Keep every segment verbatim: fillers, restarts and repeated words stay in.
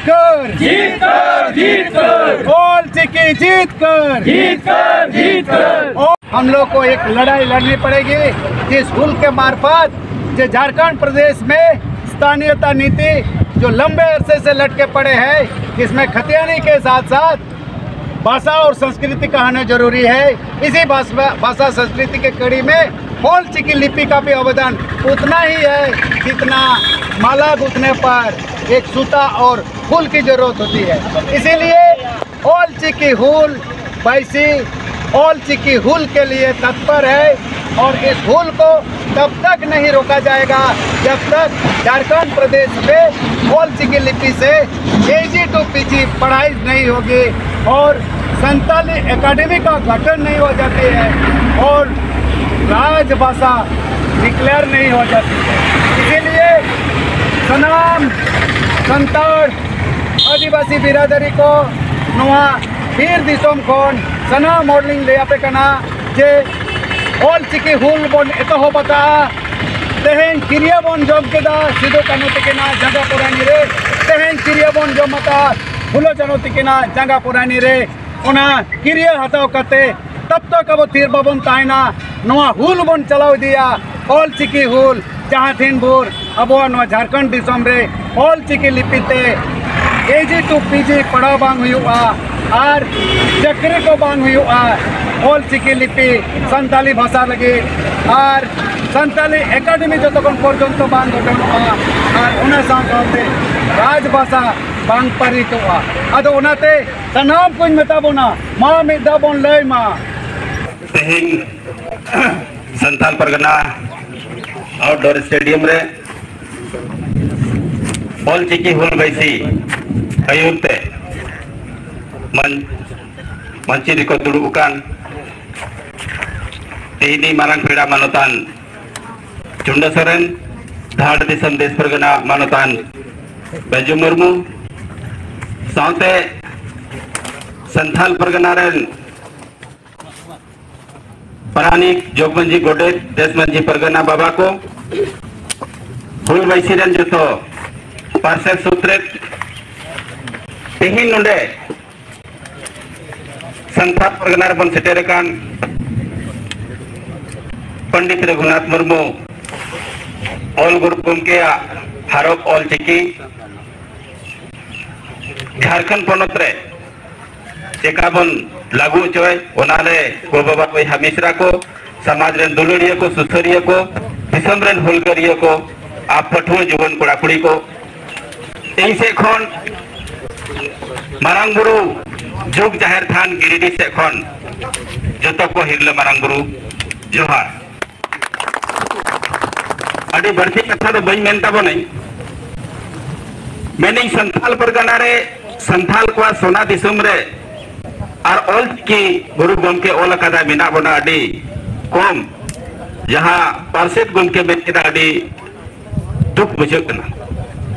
कर, जीत कर, जीत कर। ऑल चिकी जीत कर, जीत कर, जीत कर। और हम लोग को एक लड़ाई लड़नी पड़ेगी, जिस हुल के मार्फत जो झारखंड प्रदेश में स्थानीयता नीति जो लंबे अरसे से लटके पड़े हैं, इसमें खतियानी के साथ साथ भाषा और संस्कृति का होना जरूरी है। इसी भाषा, भाषा संस्कृति के कड़ी में ऑल चिकी लिपि का भी अवदान उतना ही है, जितना माला गूंथने पर एक सूता और हुल की जरूरत होती है। इसीलिए ऑल चिकी हुल बैसी ऑल चिकी हुल के लिए तत्पर है और इस हुल को तब तक नहीं रोका जाएगा, जब तक झारखंड प्रदेश में ऑल चिकी लिपि से केजी टू पीजी पढ़ाई नहीं होगी और संताली एकेडमी का गठन नहीं हो जाती है और राजभाषा डिक्लेयर नहीं हो जाती है। इसीलिए सनाम संताल ᱟᱹᱫᱤᱵᱟᱹᱥᱤ ᱵᱤᱨᱟᱫᱟᱨᱤ ᱠᱚ, ᱱᱚᱣᱟ ᱵᱤᱨ ᱫᱤᱥᱚᱢ ᱠᱷᱚᱱ ᱥᱟᱱᱟᱢ ᱦᱚᱲ ᱞᱤᱧ ᱞᱟᱹᱭ ᱟᱯᱮ ᱠᱟᱱᱟ ᱡᱮ ᱚᱞ ᱪᱤᱠᱤ ᱦᱩᱞ ᱵᱚᱱ ᱮᱛᱚᱦᱚᱵ ᱟᱠᱟᱫᱼᱟ᱾ ᱛᱮᱦᱮᱧ ᱠᱤᱨᱭᱟᱹ ᱵᱚᱱ ᱡᱚᱢ ᱠᱮᱫᱟ ᱥᱤᱫᱩ ᱠᱟᱹᱱᱦᱩ ᱛᱤᱠᱤᱱᱟᱜ ᱡᱟᱸᱜᱟ ᱯᱚᱨᱟᱭᱱᱤ ᱨᱮ, ᱛᱮᱦᱮᱧ ᱠᱤᱨᱭᱟᱹ ᱵᱚᱱ ᱡᱚᱢ ᱟᱠᱟᱫᱼᱟ ᱯᱷᱩᱞᱳ ᱡᱷᱟᱱᱳ ᱛᱤᱠᱤᱱᱟᱜ ᱡᱟᱸᱜᱟ ᱯᱚᱨᱟᱭᱱᱤ ᱨᱮ᱾ ᱚᱱᱟ ᱠᱤᱨᱭᱟᱹ ᱦᱟᱛᱟᱣ ᱠᱟᱛᱮ ᱛᱟᱵ ᱛᱚᱠ ᱟᱵᱚ ᱛᱷᱤᱨ ᱵᱟᱵᱚᱱ ᱛᱟᱦᱮᱱᱟ, ᱱᱚᱣᱟ ᱦᱩᱞ ᱵᱚᱱ ᱪᱟᱞᱟᱣ ᱤᱫᱤᱭᱟ, ᱚᱞ ᱪᱤᱠᱤ ᱦᱩᱞ, ᱡᱟᱦᱟᱸ ᱫᱤᱱ ᱵᱷᱳᱨ ᱟᱵᱚᱣᱟᱜ ᱱᱚᱣᱟ ᱡᱷᱟᱲᱠᱷᱚᱸᱰ ᱫᱤᱥᱚᱢ ᱨᱮ ᱚᱞ ᱪᱤᱠᱤ ᱞᱤᱯᱤ ᱛᱮ ᱠᱮᱡᱤ ᱴᱩ ᱯᱤᱡᱤ ᱯᱟᱲᱦᱟᱣ ᱵᱟᱝ ᱦᱩᱭᱩᱜᱼᱟ ᱟᱨ ᱪᱟᱹᱠᱨᱤ ᱠᱚ ᱵᱟᱝ ᱦᱩᱭᱩᱜᱼᱟ, ᱚᱞ ᱪᱤᱠᱤ ᱞᱤᱯᱤ ᱥᱟᱱᱛᱟᱞᱤ ᱵᱷᱟᱥᱟ ᱞᱟᱹᱜᱤᱫ ᱟᱨ ᱥᱟᱱᱛᱟᱞᱤ ᱮᱠᱟᱰᱮᱢᱤ ᱡᱚᱛᱚᱠᱷᱚᱱ ᱯᱚᱨᱡᱚᱱᱛᱚ ᱵᱟᱝ ᱜᱚᱴᱷᱚᱱᱚᱜᱼᱟ ᱟᱨ ᱚᱱᱟ ᱥᱟᱶ ᱥᱟᱶᱛᱮ ᱨᱟᱡᱽ ᱵᱷᱟᱥᱟ ᱵᱟᱝ ᱯᱟᱹᱨᱤᱛᱚᱜᱼᱟ᱾ ᱟᱫᱚ ᱚᱱᱟᱛᱮ ᱥᱟᱱᱟᱢ ᱠᱚᱧ ᱢᱮᱛᱟ ᱵᱚᱱᱟ, ᱢᱟ ᱢᱤᱫ ᱫᱷᱟᱣ ᱵᱚᱱ ᱞᱟᱹᱭ ᱢᱟ᱾ ᱛᱮᱦᱮᱧ ᱥᱟᱱᱛᱟᱞ ᱯᱟᱨᱜᱟᱱᱟ ᱟᱣᱩᱴᱰᱳᱨ ᱥᱴᱮᱰᱤᱭᱟᱢ ᱨᱮ ᱚᱞ ᱪᱤᱠᱤ ᱦᱩᱞ ᱵᱟᱹᱭᱥᱤ ᱟᱹᱭᱩᱨ ᱛᱮ ᱢᱟᱹᱱ-, ᱢᱟᱹᱪᱤ ᱨᱮᱠᱚ ᱫᱩᱲᱩᱵ ᱟᱠᱟᱱ ᱛᱮᱦᱮᱧᱤᱡ ᱢᱟᱨᱟᱝ ᱯᱮᱲᱟ ᱢᱟᱱᱚᱛᱟᱱ ᱪᱩᱱᱰᱟᱹ ᱥᱚᱨᱮᱱ, ᱫᱷᱟᱲ ᱫᱤᱥᱚᱢ ᱫᱮᱥ ᱯᱟᱨᱜᱟᱱᱟ ᱢᱟᱱᱚᱛᱟᱱ ᱵᱟᱹᱡᱩ ᱢᱩᱨᱢᱩ, ᱥᱟᱶᱛᱮ ᱥᱟᱱᱛᱷᱟᱞ ᱯᱟᱨᱜᱟᱱᱟ ᱨᱮᱱ ᱯᱟᱨᱟᱱᱤᱠ, ᱡᱚᱜᱽ ᱢᱟᱹᱡᱷᱤ, ᱜᱚᱰᱮᱛ, ᱫᱮᱥ ᱢᱟᱹᱡᱷᱤ, ᱯᱟᱨᱜᱟᱱᱟ ᱵᱟᱵᱟ ᱠᱚ, ᱦᱩᱞ ᱵᱟᱭᱥᱤ ᱨᱮᱱ ᱡᱚᱛᱚ ᱯᱟᱨᱥᱮᱛ ᱥᱩᱛᱨᱮᱛ, ᱛᱮᱦᱮᱧ ᱱᱚᱰᱮ ᱥᱟᱱᱛᱟᱲ ᱯᱟᱨᱜᱟᱱᱟ ᱨᱮᱵᱚᱱ ᱥᱮᱴᱮᱨ ᱟᱠᱟᱱ ᱯᱚᱱᱰᱤᱛ ᱨᱚᱜᱷᱩᱱᱟᱛᱷ ᱢᱩᱨᱢᱩ ᱚᱞ ᱜᱩᱨᱩ ᱜᱚᱢᱠᱮᱭᱟᱜ ᱦᱟᱨᱚᱯ ᱚᱞ ᱪᱤᱠᱤ ᱡᱷᱟᱲᱠᱷᱚᱸᱰ ᱯᱚᱱᱚᱛ ᱨᱮ ᱪᱮᱠᱟ ᱵᱚᱱ ᱞᱟᱹᱜᱩ ᱦᱚᱪᱚᱭ, ᱚᱱᱟᱨᱮ ᱜᱚ ᱵᱟᱵᱟ ᱵᱚᱭᱦᱟ ᱢᱤᱥᱨᱟ ᱠᱚ, ᱥᱚᱢᱟᱡᱽ ᱨᱮᱱ ᱫᱩᱞᱟᱹᱲᱤᱭᱟᱹ ᱠᱚ, ᱥᱩᱥᱟᱹᱨᱤᱭᱟᱹ ᱠᱚ, ᱫᱤᱥᱚᱢ ᱨᱮᱱ ᱦᱩᱞᱜᱟᱹᱨᱤᱭᱟᱹ ᱠᱚ, ᱟᱨ ᱯᱟᱹᱴᱷᱩᱣᱟᱹ ᱡᱩᱣᱟᱹᱱ ᱠᱚᱲᱟ ᱠᱩᱲᱤ ᱠᱚ, ᱤᱧ ᱥᱮᱫ ᱠᱷᱚᱱ ᱢᱟᱨᱟᱝ ᱵᱩᱨᱩ ᱡᱩᱜᱽ ᱡᱟᱦᱮᱨ ᱛᱷᱟᱱ ᱜᱤᱨᱤᱰᱤ ᱥᱮᱫ ᱠᱷᱚᱱ ᱡᱚᱛᱚ ᱠᱚ ᱦᱤᱨᱞᱟᱹ ᱢᱟᱨᱟᱝ ᱵᱩᱨᱩ ᱡᱚᱦᱟᱨ᱾ ᱟᱹᱰᱤ ᱵᱟᱹᱲᱛᱤ ᱠᱟᱛᱷᱟ ᱫᱚ ᱵᱟᱹᱧ ᱢᱮᱱ ᱛᱟᱵᱚᱱᱟᱹᱧ, ᱢᱮᱱᱟᱹᱧ ᱥᱟᱱᱛᱟᱞ ᱯᱟᱨᱜᱟᱱᱟ ᱨᱮ, ᱥᱟᱱᱛᱟᱞ ᱠᱚᱣᱟᱜ ᱥᱚᱱᱟ ᱫᱤᱥᱚᱢ ᱨᱮ ᱟᱨ ᱚᱞ ᱪᱤᱠᱤ ᱜᱩᱨᱩ ᱜᱚᱢᱠᱮ ᱚᱞ ᱟᱠᱟᱫᱟ ᱢᱮᱱᱟᱜ ᱵᱚᱱᱟ ᱟᱹᱰᱤ ᱠᱚᱢ᱾ ᱡᱟᱦᱟᱸ ᱯᱟᱨᱥᱮᱛ ᱜᱚᱢᱠᱮ ᱢᱮᱱ ᱠᱮᱫᱟ, ᱟᱹᱰᱤ ᱫᱩᱠ ᱵᱩᱡᱷᱟᱹᱜ ᱠᱟᱱᱟ᱾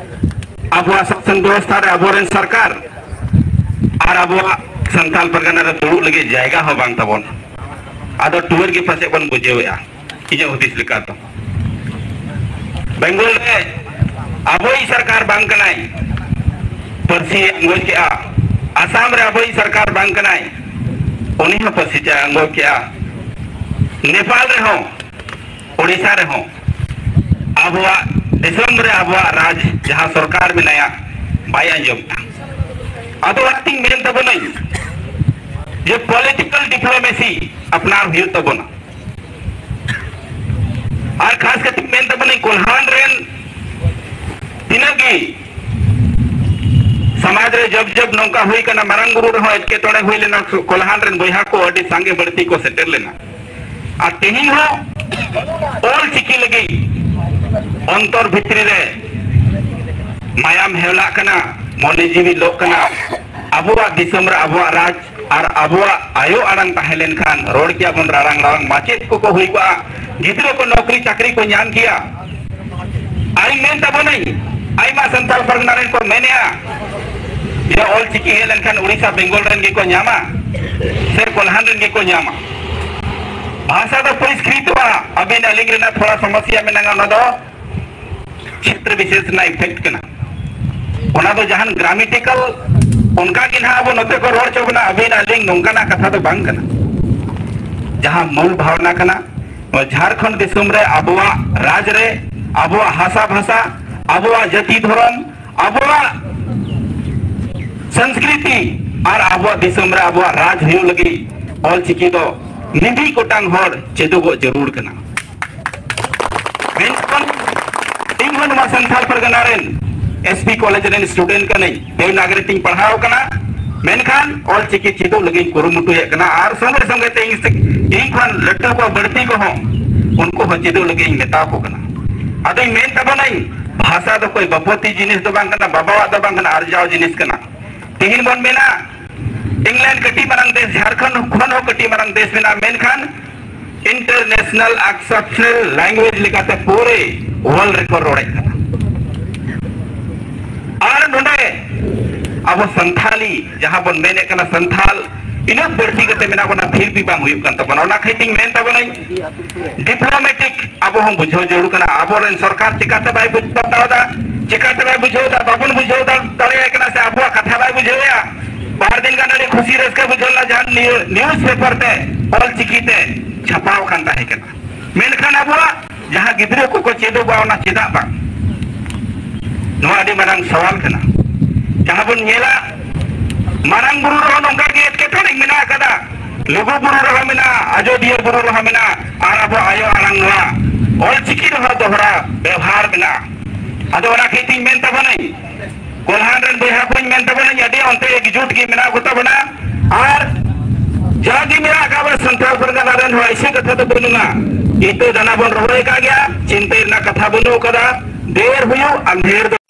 ᱟᱵᱚᱣᱟᱜ ᱥᱟᱥᱚᱱ ᱵᱮᱵᱚᱥᱛᱷᱟ ᱨᱮ ᱟᱵᱚᱨᱮᱱ ᱥᱚᱨᱠᱟᱨ ᱟᱨ ᱟᱵᱚᱣᱟᱜ ᱥᱟᱱᱛᱟᱞ ᱯᱟᱨᱜᱟᱱᱟ ᱨᱮ ᱫᱩᱲᱩᱵ ᱞᱟᱹᱜᱤᱫ ᱡᱟᱭᱜᱟ ᱦᱚᱸ ᱵᱟᱝ ᱛᱟᱵᱚᱱ᱾ ᱟᱫᱚ ᱴᱩᱣᱟᱹᱨ ᱜᱮ ᱯᱟᱥᱮᱡ ᱵᱚᱱ ᱵᱩᱡᱷᱟᱹᱣᱮᱫᱼᱟ᱾ ᱤᱧᱟᱹᱜ ᱦᱩᱫᱤᱥ ᱞᱮᱠᱟ ᱫᱚ ᱵᱮᱝᱜᱚᱞ ᱨᱮ ᱟᱵᱚᱭᱤᱡ ᱥᱚᱨᱠᱟᱨ ᱵᱟᱝ ᱠᱟᱱᱟᱭ, ᱯᱟᱹᱨᱥᱤ ᱟᱸᱜᱚᱪ ᱠᱮᱜᱼᱟ᱾ ᱟᱥᱟᱢ ᱨᱮ ᱟᱵᱚᱭᱤᱡ ᱥᱚᱨᱠᱟᱨ ᱵᱟᱝ ᱠᱟᱱᱟᱭ, ᱩᱱᱤ ᱦᱚᱸ ᱯᱟᱹᱨᱥᱤ ᱪᱟᱭ ᱟᱸᱜᱚᱪ ᱠᱮᱜᱼᱟ᱾ ᱱᱮᱯᱟᱞ ᱨᱮᱦᱚᱸ, ᱳᱰᱤᱥᱟ ᱨᱮᱦᱚᱸ ᱟᱵᱚᱣᱟᱜ ᱫᱤᱥᱚᱢ ᱨᱮ ᱟᱵᱚᱣᱟᱜ ᱨᱟᱡᱽ ᱡᱟᱦᱟᱸ ᱥᱚᱨᱠᱟᱨ ᱢᱮᱱᱟᱭᱟ, ᱵᱟᱭ ᱟᱸᱡᱚᱢᱮᱜᱼᱟ᱾ ᱟᱫᱚ ᱚᱱᱟᱛᱤᱧ ᱢᱮᱱ ᱛᱟᱵᱚᱱᱟᱹᱧ ᱡᱮ ᱯᱚᱞᱤᱴᱤᱠᱟᱞ ᱰᱤᱯᱞᱳᱢᱮᱥᱤ ᱟᱯᱱᱟᱨ ᱦᱩᱭᱩᱜ ᱛᱟᱵᱚᱱᱟ᱾ ᱟᱨ ᱠᱷᱟᱥ ᱠᱟᱛᱮ ᱢᱮᱱ ᱛᱟᱵᱚᱱᱟᱹᱧ, ᱠᱚᱞᱦᱟᱱ ᱨᱮᱱ ᱛᱤᱱᱟᱹᱜ ᱜᱮ ᱥᱚᱢᱟᱡᱽ ᱨᱮ ᱡᱚᱵ ᱡᱚᱵ ᱱᱚᱝᱠᱟ ᱦᱩᱭ ᱠᱟᱱᱟ, ᱢᱟᱨᱟᱝ ᱵᱩᱨᱩ ᱨᱮᱦᱚᱸ ᱮᱴᱠᱮᱴᱚᱬᱮ ᱦᱩᱭ ᱞᱮᱱᱟ, ᱠᱚᱞᱦᱟᱱ ᱨᱮᱱ ᱵᱚᱭᱦᱟ ᱠᱚ ᱟᱹᱰᱤ ᱥᱟᱸᱜᱮ ᱵᱟᱹᱲᱛᱤ ᱠᱚ ᱥᱮᱴᱮᱨ ᱞᱮᱱᱟ᱾ ᱟᱨ ᱛᱮᱦᱮᱧ ᱦᱚᱸ ᱚᱞ ᱪᱤᱠᱤ ᱞᱟᱹᱜᱤᱫ ᱚᱱᱛᱚᱨ ᱵᱷᱤᱛᱨᱤ ᱨᱮ ᱢᱟᱭᱟᱢ ᱦᱮᱣᱞᱟᱜ ᱠᱟᱱᱟ, ᱢᱚᱱᱮ ᱡᱤᱣᱤ ᱞᱚᱜ ᱠᱟᱱᱟ᱾ ᱟᱵᱚᱣᱟᱜ ᱫᱤᱥᱚᱢ ᱨᱮ ᱟᱵᱚᱣᱟᱜ ᱨᱟᱡᱽ ᱟᱨ ᱟᱵᱚᱣᱟᱜ ᱟᱭᱳ ᱟᱲᱟᱝ ᱛᱟᱦᱮᱸ ᱞᱮᱱᱠᱷᱟᱱ ᱨᱚᱲ ᱠᱮᱭᱟ ᱵᱚᱱ ᱨᱟᱲᱟᱝ ᱨᱟᱲᱟᱝ, ᱢᱟᱪᱮᱫ ᱠᱚᱠᱚ ᱦᱩᱭ ᱠᱚᱜᱼᱟ, ᱜᱤᱫᱽᱨᱟᱹ ᱠᱚ ᱱᱚᱠᱨᱤ ᱪᱟᱹᱠᱨᱤ ᱠᱚ ᱧᱟᱢ ᱠᱮᱭᱟ᱾ ᱟᱨᱤᱧ ᱢᱮᱱ ᱛᱟᱵᱚᱱᱟᱹᱧ, ᱟᱭᱢᱟ ᱥᱟᱱᱛᱟᱲ ᱯᱟᱨᱜᱟᱱᱟ ᱨᱮᱱ ᱠᱚ ᱢᱮᱱᱮᱜᱼᱟ ᱡᱮ ᱚᱞ ᱪᱤᱠᱤ ᱦᱮᱡ ᱞᱮᱱᱠᱷᱟᱱ ᱩᱲᱤᱥᱥᱟ ᱵᱮᱝᱜᱚᱞ ᱨᱮᱱ ᱜᱮᱠᱚ ᱧᱟᱢᱟ ᱥᱮ ᱠᱚᱞᱦᱟᱱ ᱨᱮᱱ ᱜᱮᱠᱚ ᱧᱟᱢᱟ᱾ ᱵᱷᱟᱥᱟ ᱫᱚ ᱯᱚᱨᱤᱥᱠᱨᱤᱛᱚᱜᱼᱟ, ᱟᱹᱵᱤᱱ ᱟᱹᱞᱤᱧ ᱨᱮᱱᱟᱜ ᱛᱷᱚᱲᱟ ᱥᱚᱢᱚᱥᱭᱟ ᱢᱮᱱᱟᱜᱼᱟ, ᱚᱱᱟ ᱫᱚ ᱪᱷᱮᱛᱨᱚ ᱵᱤᱥᱮᱥ ᱨᱮᱱᱟᱜ ᱤᱯᱷᱮᱠᱴ ᱠᱟᱱᱟ᱾ ᱚᱱᱟ ᱫᱚ ᱡᱟᱦᱟᱱ ᱜᱨᱟᱢᱮᱴᱤᱠᱟᱞ ᱚᱱᱠᱟ ᱜᱮ ᱱᱟᱦᱟᱜ ᱟᱵᱚ ᱱᱚᱛᱮ ᱠᱚ ᱨᱚᱲ ᱪᱚ ᱵᱚᱱᱟ, ᱟᱹᱵᱤᱱ ᱟᱹᱞᱤᱧ, ᱱᱚᱝᱠᱟᱱᱟᱜ ᱠᱟᱛᱷᱟ ᱫᱚ ᱵᱟᱝ ᱠᱟᱱᱟ᱾ ᱡᱟᱦᱟᱸ ᱢᱩᱞ ᱵᱷᱟᱵᱽᱱᱟ ᱠᱟᱱᱟ, ᱱᱚᱣᱟ ᱡᱷᱟᱲᱠᱷᱚᱸᱰ ᱫᱤᱥᱚᱢ ᱨᱮ ᱟᱵᱚᱣᱟᱜ ᱨᱟᱡᱽ ᱨᱮ, ᱟᱵᱚᱣᱟᱜ ᱦᱟᱥᱟ ᱵᱷᱟᱥᱟ, ᱟᱵᱚᱣᱟᱜ ᱡᱟᱹᱛᱤ ᱫᱷᱚᱨᱚᱢ, ᱟᱵᱚᱣᱟᱜ ᱥᱚᱝᱥᱠᱨᱤᱛᱤ ᱟᱨ ᱟᱵᱚᱣᱟᱜ ᱫᱤᱥᱚᱢ ᱨᱮ ᱟᱵᱚᱣᱟᱜ ᱨᱟᱡᱽ ᱦᱩᱭᱩᱜ ᱞᱟᱹᱜᱤᱫ ᱚᱞᱪᱤᱠᱤ ᱫᱚ ᱱᱤᱰᱤ ᱜᱚᱴᱟᱝ ᱦᱚᱲ ᱪᱮᱫᱚᱜᱚᱜ ᱡᱟᱹᱨᱩᱲ ᱠᱟᱱᱟ᱾ ᱢᱮᱱᱠᱷᱟᱱ ᱤᱧ ᱦᱚᱸ ᱱᱚᱣᱟ ᱥᱟᱱᱛᱟᱲ ᱯᱟᱨᱜᱟᱱᱟ ᱨᱮᱱ ᱮᱥ ᱯᱤ ᱠᱚᱞᱮᱡᱽ ᱨᱮᱱ ᱥᱴᱩᱰᱮᱱᱴ ᱠᱟᱹᱱᱟᱹᱧ, ᱫᱮᱵᱽᱱᱟᱜᱚᱨᱤ ᱛᱤᱧ ᱯᱟᱲᱦᱟᱣ ᱠᱟᱱᱟ᱾ ᱢᱮᱱᱠᱷᱟᱱ ᱚᱞᱪᱤᱠᱤ ᱪᱮᱫᱚᱜ ᱞᱟᱹᱜᱤᱫ ᱤᱧ ᱠᱩᱨᱩᱢᱩᱴᱩᱭᱮᱫ ᱠᱟᱱᱟ ᱟᱨ ᱥᱚᱸᱜᱮ ᱥᱚᱸᱜᱮ ᱛᱮ ᱤᱧ ᱥᱮ-, ᱤᱧ ᱠᱷᱚᱱ ᱞᱟᱹᱴᱩ ᱠᱚ ᱵᱟᱹᱲᱛᱤ ᱠᱚᱦᱚᱸ ᱩᱱᱠᱩ ᱦᱚᱸ ᱪᱮᱫᱚᱜ ᱞᱟᱹᱜᱤᱫ ᱤᱧ ᱢᱮᱛᱟ ᱠᱚ ᱠᱟᱱᱟ᱾ ᱟᱫᱚᱧ ᱢᱮᱱ ᱛᱟᱵᱚᱱᱟᱹᱧ, ᱵᱷᱟᱥᱟ ᱫᱚ ᱠᱚᱭ ᱵᱟᱯᱚᱛᱤ ᱡᱤᱱᱤᱥ ᱫᱚ ᱵᱟᱝ ᱠᱟᱱᱟ, ᱵᱟᱵᱟᱣᱟᱜ ᱫᱚ ᱵᱟᱝ ᱠᱟᱱᱟ, ᱟᱨᱡᱟᱣ ᱡᱤᱱᱤᱥ ᱠᱟᱱᱟ᱾ ᱛᱮᱦᱮᱧ ᱵᱚᱱ ᱢᱮᱱᱟ, ᱤᱝᱞᱮᱱᱰ ᱠᱟᱹᱴᱤᱡ ᱢᱟᱨᱟᱝ ᱫᱮᱥ, ᱡᱷᱟᱲᱠᱷᱚᱸᱰ ᱠᱷᱚᱱ ᱦᱚᱸ ᱠᱟᱹᱴᱤᱡ ᱢᱟᱨᱟᱝ ᱫᱮᱥ ᱢᱮᱱᱟᱜᱼᱟ, ᱢᱮᱱᱠᱷᱟᱱ international accepted language ᱞᱮᱠᱟᱛᱮ ᱯᱩᱨᱟᱹ world ᱨᱮᱠᱚ ᱨᱚᱲᱮᱫ ᱠᱟᱱᱟ᱾ ᱟᱨ ᱱᱚᱰᱮ ᱟᱵᱚ ᱥᱟᱱᱛᱷᱟᱞᱤ ᱡᱟᱦᱟᱸ ᱵᱚᱱ ᱢᱮᱱᱮᱫ ᱠᱟᱱᱟ, ᱥᱟᱱᱛᱷᱟᱞ ᱤᱱᱟᱹᱜ ᱵᱟᱹᱲᱛᱤ ᱠᱟᱛᱮ ᱢᱮᱱᱟᱜ ᱵᱚᱱᱟ, ᱯᱷᱤᱨ ᱵᱷᱤ ᱵᱟᱝ ᱦᱩᱭᱩᱜ ᱠᱟᱱ ᱛᱟᱵᱚᱱᱟ᱾ ᱚᱱᱟ ᱠᱷᱟᱹᱛᱤᱨ ᱤᱧ ᱢᱮᱱ ᱛᱟᱵᱚᱱᱟᱹᱧ, ᱰᱤᱯᱞᱚᱢᱮᱴᱤᱠ ᱟᱵᱚ ᱦᱚᱸ ᱵᱩᱡᱷᱟᱹᱣ ᱡᱟᱹᱨᱩᱲ ᱠᱟᱱᱟ᱾ ᱟᱵᱚᱨᱮᱱ ᱥᱚᱨᱠᱟᱨ ᱪᱤᱠᱟᱛᱮ ᱵᱟᱭ ᱵᱩᱡᱷᱟᱹᱣ ᱫᱟ, ᱪᱤᱠᱟᱛᱮ ᱵᱟᱭ ᱵᱩᱡᱷᱟᱹᱣ ᱫᱟ, ᱵᱟᱵᱚᱱ ᱵᱩᱡᱷᱟᱹᱣ ᱫᱟ-, ᱫᱟᱲᱮᱭᱟᱭ ᱠᱟᱱᱟ ᱥᱮ ᱟᱵᱚᱣᱟᱜ ᱠᱟᱛᱷᱟ ᱵᱟᱭ ᱵᱩᱡᱷᱟᱹᱣᱮᱜᱼᱟ᱾ ᱵᱟᱨ ᱫᱤᱱ ᱜᱟᱱ ᱟᱹᱰᱤ ᱠᱷᱩᱥᱤ ᱨᱟᱹᱥᱠᱟᱹ ᱵᱩᱡᱷᱟᱹᱣ ᱞᱮᱱᱟ, ᱡᱟᱦᱟᱸ ᱱᱤᱭᱩ-, ᱱᱤᱭᱩᱡᱽ ᱯᱮᱯᱟᱨ ᱛᱮ ᱚᱞ ᱪᱤᱠᱤ ᱛᱮ ᱪᱷᱟᱯᱟᱣ ᱟᱠᱟᱱ ᱛᱟᱦᱮᱸ ᱠᱟᱱᱟ᱾ ᱢᱮᱱᱠᱷᱟᱱ ᱟᱵᱚᱣᱟᱜ ᱡᱟᱦᱟᱸ ᱜᱤᱫᱽᱨᱟᱹ ᱠᱚᱠᱚ ᱪᱮᱫᱚᱜᱼᱟ, ᱚᱱᱟ ᱪᱮᱫᱟᱜ ᱵᱟᱝ? ᱱᱚᱣᱟ ᱟᱹᱰᱤ ᱢᱟᱨᱟᱝ ᱥᱟᱣᱟᱞ ᱠᱟᱱᱟ᱾ ᱡᱟᱦᱟᱸ ᱵᱚᱱ ᱧᱮᱞᱟ, ᱢᱟᱨᱟᱝ ᱵᱩᱨᱩ ᱨᱮᱦᱚᱸ ᱱᱚᱝᱠᱟ ᱜᱮ ᱮᱴᱠᱮᱴᱚᱬᱮ ᱢᱮᱱᱟᱜ ᱟᱠᱟᱫᱟ, ᱞᱩᱜᱩ ᱵᱩᱨᱩ ᱨᱮᱦᱚᱸ ᱢᱮᱱᱟᱜᱼᱟ, ᱟᱡᱚᱫᱤᱭᱟᱹ ᱵᱩᱨᱩ ᱨᱮᱦᱚᱸ ᱢᱮᱱᱟᱜᱼᱟ, ᱟᱨ ᱟᱵᱚ ᱟᱭᱳ ᱟᱲᱟᱝ ᱱᱚᱣᱟ ᱚᱞ ᱪᱤᱠᱤ ᱨᱮᱦᱚᱸ ᱫᱚᱦᱲᱟ ᱵᱮᱣᱦᱟᱨ ᱢᱮᱱᱟᱜᱼᱟ᱾ ᱟᱫᱚ ᱚᱱᱟ ᱠᱷᱟᱹᱛᱤᱨ ᱤᱧ ᱢᱮᱱ ᱛᱟᱵᱚᱱᱟᱹᱧ, ᱠᱚᱞᱦᱟᱱ ᱨᱮᱱ ᱵᱚᱭᱦᱟ ᱠᱚᱧ ᱢᱮᱱ ᱛᱟᱵᱚᱱᱟᱹᱧ, ᱟᱹᱰᱤ ᱚᱱᱛᱮ ᱮᱠᱡᱩᱴ ᱜᱮ ᱢᱮᱱᱟᱜ ᱠᱚ ᱛᱟᱵᱚᱱᱟ᱾ ᱟᱨ ᱡᱟᱜᱮ ᱢᱮᱱᱟᱜ ᱟᱠᱟᱫ ᱵᱚᱱᱟ ᱥᱟᱱᱛᱟᱲ ᱯᱟᱨᱜᱟᱱᱟ ᱨᱮᱱ ᱦᱚᱸ ᱮᱭᱥᱮ ᱠᱟᱛᱷᱟ ᱫᱚ ᱵᱟᱹᱱᱩᱜᱼᱟ᱾ ᱤᱛᱟᱹ ᱫᱟᱱᱟ ᱵᱚᱱ ᱨᱚᱦᱚᱭ ᱟᱠᱟᱫ ᱜᱮᱭᱟ, ᱪᱤᱱᱛᱟᱹ ᱨᱮᱱᱟᱜ ᱠᱟᱛᱷᱟ ᱵᱟᱹᱱᱩᱜ ᱟᱠᱟᱫᱟ᱾ ᱰᱷᱮᱨ ᱦᱩᱭᱩᱜ ᱟᱨ ᱰᱷᱮᱨ ᱫᱚ